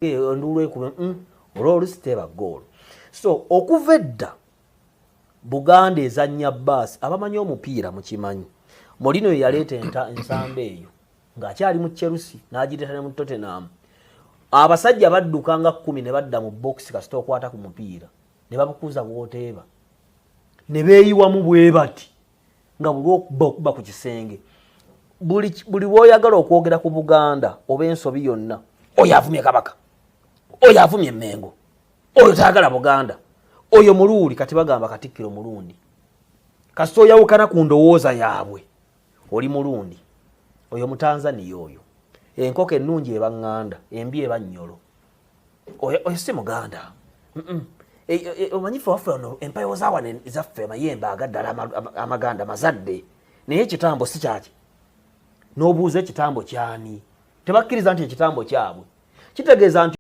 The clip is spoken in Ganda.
Enduulu ekube olwa olusi teeba goolo. So okuva edda Buganda ezannya baasi. Abamanyi omupiira mukimanyi, Mourinho ye yaleeta ensamba eyo ng'akyali mu Chelsea, n'agireeta ne mu Tottenham. Abasajja badduka nga 10 ne badda mu box kasita okwata ku mupiira ne babukuza bw'oteeba ne beeyiwamu bwe bati nga buli okuba okuba ku kisenge. Buli lw'oyagala okwogera ku Buganda oba ensobi yonna, oyo avumye Kabaka, oyo avumye Emmengo, oyo tayagala Buganda, oyo muluuli. Kati bagamba Katikkiro mulundi. Kasita oyawukana ku ndowooza yaabwe, oli mulundi, oyo Mutanzaniya, oyo enkoko ennungi eba ŋŋanda, embi eba nnyolo, oyo si Muganda. Omanyi ffe waffe wano empayo zawano zaffe, amayembe agaddala amaganda mazadde, naye ekitambo si kyaki. N'obuuza ekitambo kyani, tebakkiriza nti ekitambo kyabwe. Kitegeeza nti